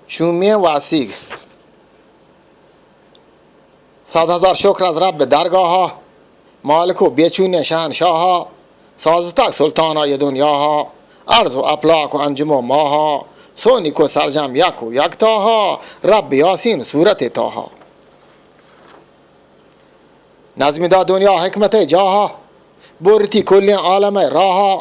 شومیں واسیگ. صد ہزار شکر از رب درگاہا، مالک و بیچونیں شہنشاہا، سازتگ سلطانا یہ دنیاہا، ارض و افلاک و انجم و ماہا، سونی کو سرجم یک و یکتاہا، رب یاسین سورت تاہا. نظمی دا دنیا حکمت جاہا، بورتی کلیں عالم راہا،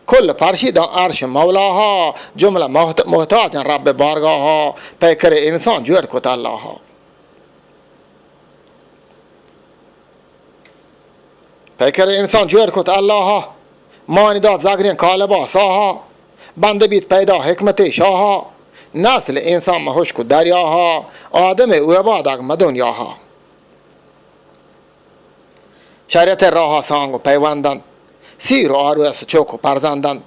کل پرشی دا عرش مولاہا، جملہ محت-، محتاجاں رب بارگاہا، پیکر انسان جوڑ کت اللہا. پیکر انسان جوڑ کت اللہا، مانی دات زگریں کالبا ساہا، بند بیت پیدا حکمت شاہا، نسل انسان مہشک و دریاہا، آدم اوبادگ مدنیاہا. شریعت راہا سانگ و پیوندند، سیر و آروس و چوک و پرزندند،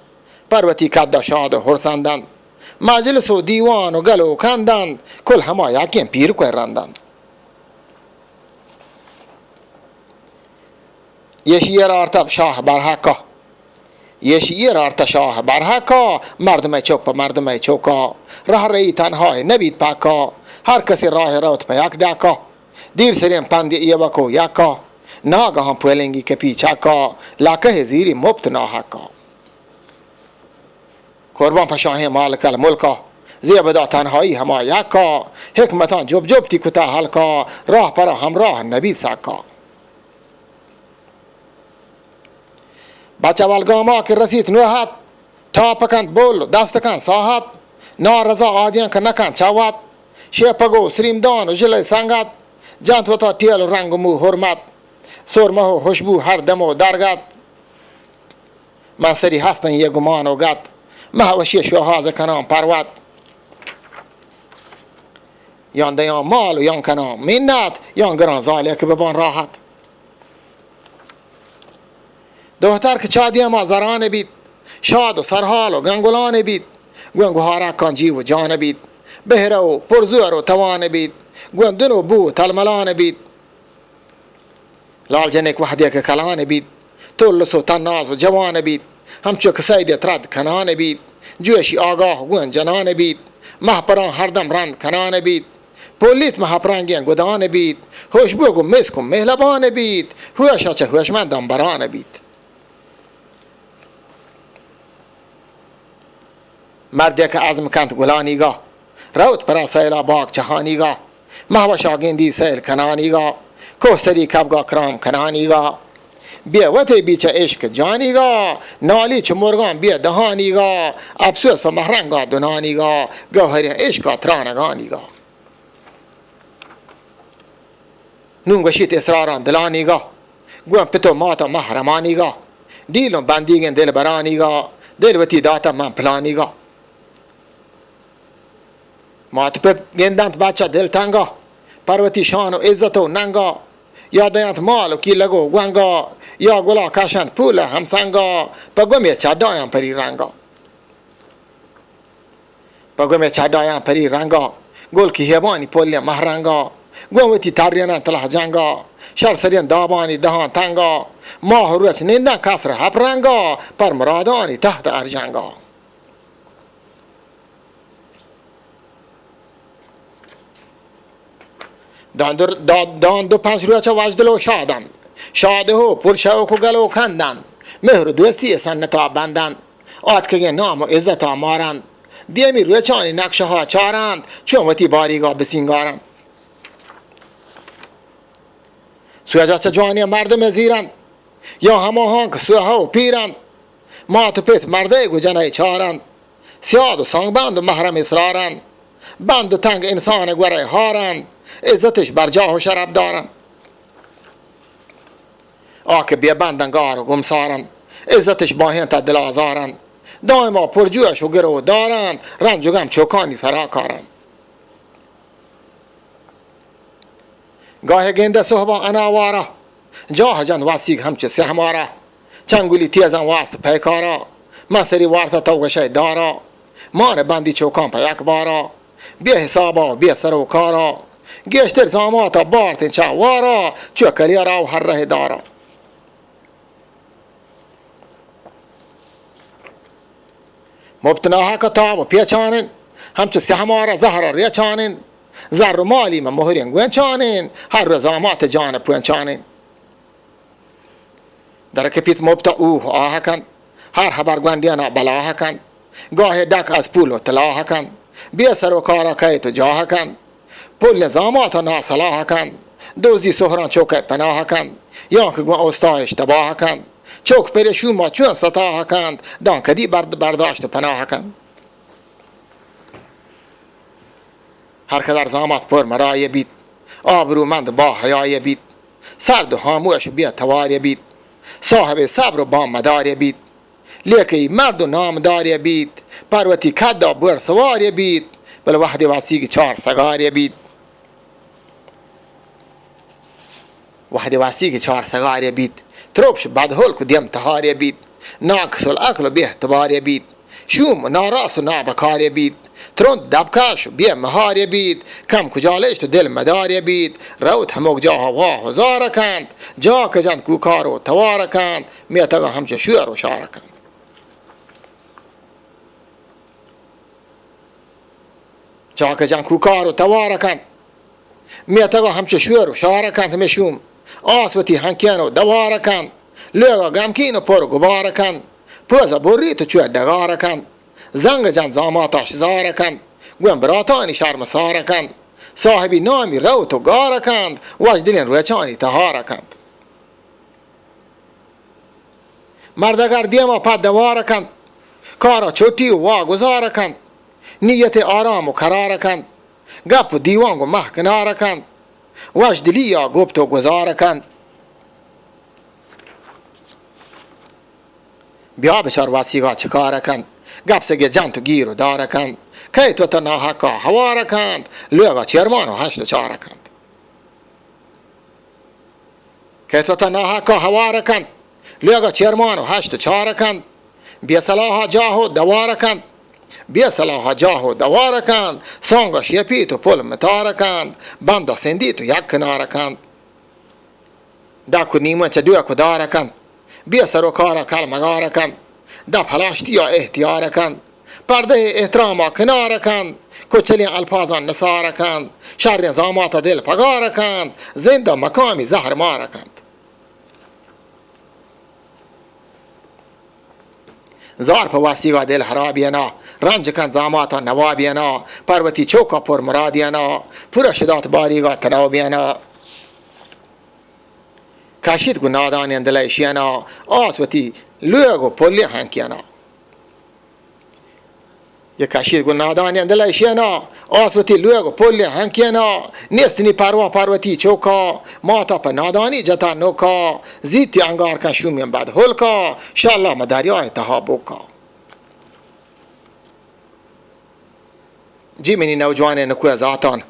پروتی کدا شاد و ہرسندند، مجلس و دیوان و گل و کندند، کل ہما یکیں پیر کوئے رندند. یشی ارارتہ شاہ برحقا، یشی ارارتہ شاہ برحقا، مردم چپ مردم چوکا، رہ رئی تنہا نبیت پاکا، ہر کسی راہ روت پہ یک ڈاکا. دیر سریں پندی ایوک و یکا، ناگہاں پولنگی کپی چکا، لکہ زیری مپت ناحقا. قربان پہ شاہیں مالک الملکا، زیب دا تنہائی ہما یکا، حکمتاں جب جب تی کتا ہلکا، راہ پرا ہمراہ نبیت سکا. بچہ ولگاما کہ رسیت نوحت، ٹاپ کنت بول و دست کنت ساحت، نارضا آدیاں کہ نکنت چوت، شیپگ و سریمدان و ژلئے سنگت، جنت وتا ٹیل و رنگ و مو حرمت، سرمہ و خوشبو ہر دم و درگت. من سری ہستن یہ گمان و گت، مہوشی شوہاز کنان پروت. یان دیان مال و یان کنان منت، یان گران زالک ببان راحت. دہتر کہ چہ دیما زران بیت، شاد و سرحال و گنگلان بیت، گون گوہارکان جیو و جان بیت، بہرہ و پرزور و توان بیت، گون دن و بو و تلملان بیت. لال جنک وہدے کہ کلان بیت، تولس و تناز و جوان بیت، ہمچو کہ سید ترد کنان بیت، جوشی آگاہ گون جنان بیت، مہپران ہردم رند کنان بیت، پولیت مہپرانگیں گدان بیت، ہوشبوگ و مسک و مہلبان بیت، ہوشا چہ ہوشمندان بران بیت. مردے کہ عزم کنت گلانیگا، روت پرا سیلا باغ چہانیگا، مہوشا گندی سیل کنانیگا، کوہ سری کبگا کرام کنانیگا، بیا وتے بی چہ عشق جانیگا، نالی چہ مرگان بیا دہانیگا، افسوس پہ مہرنگا دنانیگا، گوہریں عشقا ترانگانیگا. نوں گوشیت اسراراں دلانیگا، گوں پت و مات و محرمانیگا، ڈیلوں بندیگیں دلبرانیگا، دل وتی داتہ من پلانیگا. مات پت گندنت بچہ دلتنگا، پر وتی شان و عزت و ننگا، یا دینت مال و کیلگ و گونگا، یا گلا کشنت پول ہمسنگا، پہ گمے چڈایاں پری رنگا. پہ گمے چڈایاں پری رنگا، گل کہ ہیبانی پلیں مہرنگا، گوں وتی تریناں تلہ جنگا، شر سرین دابانی دہاں تنگا، ماہ و روچ ننداں کسر ہپ رنگا، پر مرادانی تحت ارجنگا. دان دو، دا-، دان دو پنچ روچ وژدل و شادند، شادہ و پر شوق و گل و کندند، مہر و دوستی سنتا بندند، آتکگیں نام و عزتا مارند، دیمی روچانی نقشہا چارند، چون وتی باریگا بسینگارند. سوجا چہ جوانیں مردم زیرند، یا ہماہاں کہ سوہہ و پیرند، مات و پت مردئیگ و جنئے چارند، سیاد و سانگبند و محرم اسرارند، بند و تنگ انسان گورئے ہارند، عزتش برجاہ و شرپ دارند. آ کہ بے بندن گار و گمسارند، عزتش باہینت دل آزارند، دائما پرجوش و گرو دارند، رنج و غم چوکانی سرا کارند. گاہے گندہ سہبا اناوارا، جاہ جن واسیگ ہمچہ سہمارا، چنگلی تیزاں واست پیکارا، من سری وارتا تو گشئے دارا، مان بندی چوکاں پہ یک بارا، بے حسابا و بے سر و کارا، گیشتر زاماتا بارتیں چہ وارا، چو کلیرا و ہر رہ دارا. مپت ناحق تاب و پیچان انت، ہمچو سیاہ مارا زہر ءَ ریچان انت، زر و مالی مہ مہریں گوینچان انت، ہر روز زامات جان پوینچان انت۔ در کپیت مپت اوہ آہ کنت، ہر ہبر گونڈیانا بلاہ کنت، گاہے ڈک از پول و تلاہ کنت، بے سر و کارا کئیت و جاہ کنت، پل زاماتا ناسلاہ کنت، دوزی سہران چوکئے پناہ کنت، یانکہ گوں اوستایش تباہ کنت، چوک پریشوما چون ستاہ کنت، دان کدی برد برداشت و پناہ کنت۔ ہر کدر زامات پر مڑایہ بیت، آبرومند با حیایہ بیت، سرد و ہاموش و بے توارہ بیت، صاحب صبر و با مدارہ بیت، لیکہ ای مرد و نامدارہ بیت، پر وتی کدا بر سوارہ بیت، بل وہد وسیگ چار سگارہ بیت۔ وہد وسیگ چار سگارہ بیت، ترپش بدہلک و دیم تہارہ بیت، ناکس العقل و بے اعتبارہ بیت، شوم و ناراست و نابکارہ بیت، ترند دبکش و بے مہارہ بیت، کم کجالشت و دل مدارہ بیت، روت ہمک جاہ واہ و زارہ کنت، جا کجنت کوکار و توارہ کنت، میتگا ہمچو شور و شارہ کنت۔ چاکہ جان کوکار و توار کنت، میتگا ہمچو شور و شار کنت، ہمے شوم آس وتی ہنکین و دوار کنت، لوگا گمکین و پر گبار کنت، پوزا بریت و چو ڈگار کنت، زنگ جان زاماتاش زار کنت، گون براتانی شرمسار کنت، صاحبی نامی روت و گار کنت، وش دلین روچانی تہار کنت۔ مرد اگر دیما پہ دوار کنت، کارا چھٹی و واگزار کنت، نیت آرام و قرار کنت، گپ و دیوان گو مہ کنار کنت، وش دلی یا گپت و گزار کنت۔ بیا بچار واسیگا چکار کنت، گپ سگے جنت و گیر و دار کنت، کئے تو تا ناحقا ہوار کنت، لوگا چیرمان و ہشت و چار کنت۔ کئے تو تا ناحقا ہوار کنت، لوگا چیرمان و ہشت و چار کنت، بے صلاحا جاہ و دوار کنت، بے صلاحا جاہ و دوار کنت، سانگا شیپیت و پل متار کنت، بندا سندیت و یک کنار کنت۔ ڈاکو نیمن چہ ڈوک و دار کنت، بے سر و کارا کل مگار کنت، دپ ہلاشتی یا احتیار کنت، پردہ احتراما کنار کنت، کچلیں الفاظاں نثار کنت، شریں زاماتا دل پگار کنت، زندا مقامی زہر مار کنت۔ زار پہ واسیگا دل ہرابینا، رنج کنت زاماتا نوابینا، پر وتی چوکا پر مرادینا، پورا شدات باریگا تلابینا۔ کشیت گوں نادانیں دلئے شینا، آس وتی لوگ و پلیں ہنکینا۔ یہ کشیت گوں نادانیں دلئے شینا، آس وتی لوگ و پلیں ہنکینا۔ نیست نی پرواہ پر وتی چوکا، ماتا پہ نادانی جتا نوکا۔ زیتی انگار کن شومیں بد ہلکا، شالا مہ دریائے تہا بوکا۔ جی منی نوجوانیں نکوہ زاتان،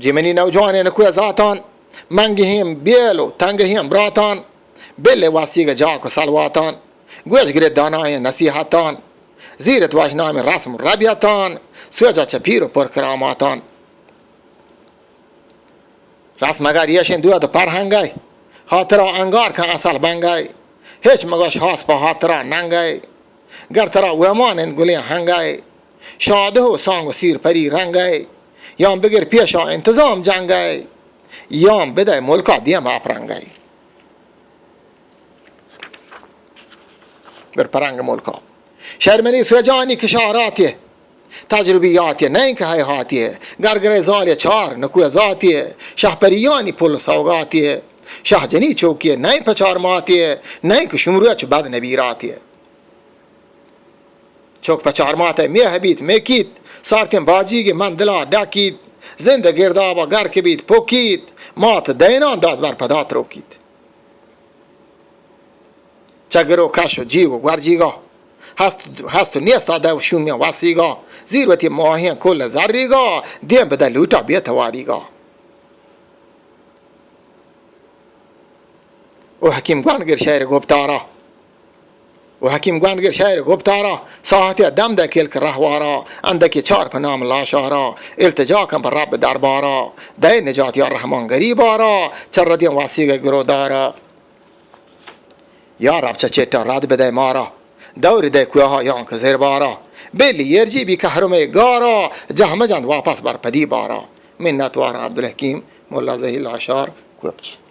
جی منی نوجوانیں نکوہ زاتان، منگہیں بیل و تنگہیں براتان، بل واسیگ جاک و سلواتان، گوش گرت دانائیں نصیحتان، زیرت واش نام رسم و ربیتان، سوجا چہ پیر و پر کراماتان۔ رسم اگر یشیں دود و پرہنگئے، ہاترا انگار کن اصل بنگئے۔ ہچ مگوش ہاس پہ ہاترا ننگئے۔ گر ترا ویمان انت گلیں ہنگئے، شادہ و سانگ و سیر پری رنگئے۔ یان بگر پیشا انتظام جنگئے، یان بدئے ملکا دیم اپرنگئے۔ بر پرنگ ملکا۔ شہر منی سوجانی کشاراتی، تجربیاتی، نئیں کہ حیحاتی، گرگرے زال چار نکوہ زاتی، شہپریانی پل سوگاتی، شاہ جنی چوکی، نئیں پچار ماتی، نئیں کہ شمروچ بد نبیراتی۔ چوک پچار مات میہ بیت، میکیت، سارتیں باجیگ من دلا ڈاکیت، زند گردابا گرک بیت، پوکیت، مات دینان داد بر پدا تروکیت۔ چہ گر و کش و جیگ و گورجیگا، ہست، ہست و نیست آ دو شومیں واسیگا، زیر وتی ماہیں کل زریگا، دیم بدہ لوٹا بے تواریگا۔ او حکیم گوانگر شعر گپتارا، او حکیم گوانگر شعر گپتارا، ساعتی دم دہ کلک رہوارا، اندکی چار پہ نام لاشارا، التجا کن پہ رب دربارا، دے نجات یا رحمان غریبارا، چہ ردیں واسیگ گرودارا۔ یا رب چہ چٹاں رد بدئے مارا، دور دئے کوہا یانک زربارا، بلی ارجی بی کہرمے گارا، جہ مجند واپس بر پدی بارا۔ منتواراں عبدالحکیم، ملا زہیل آشار، کوپچی۔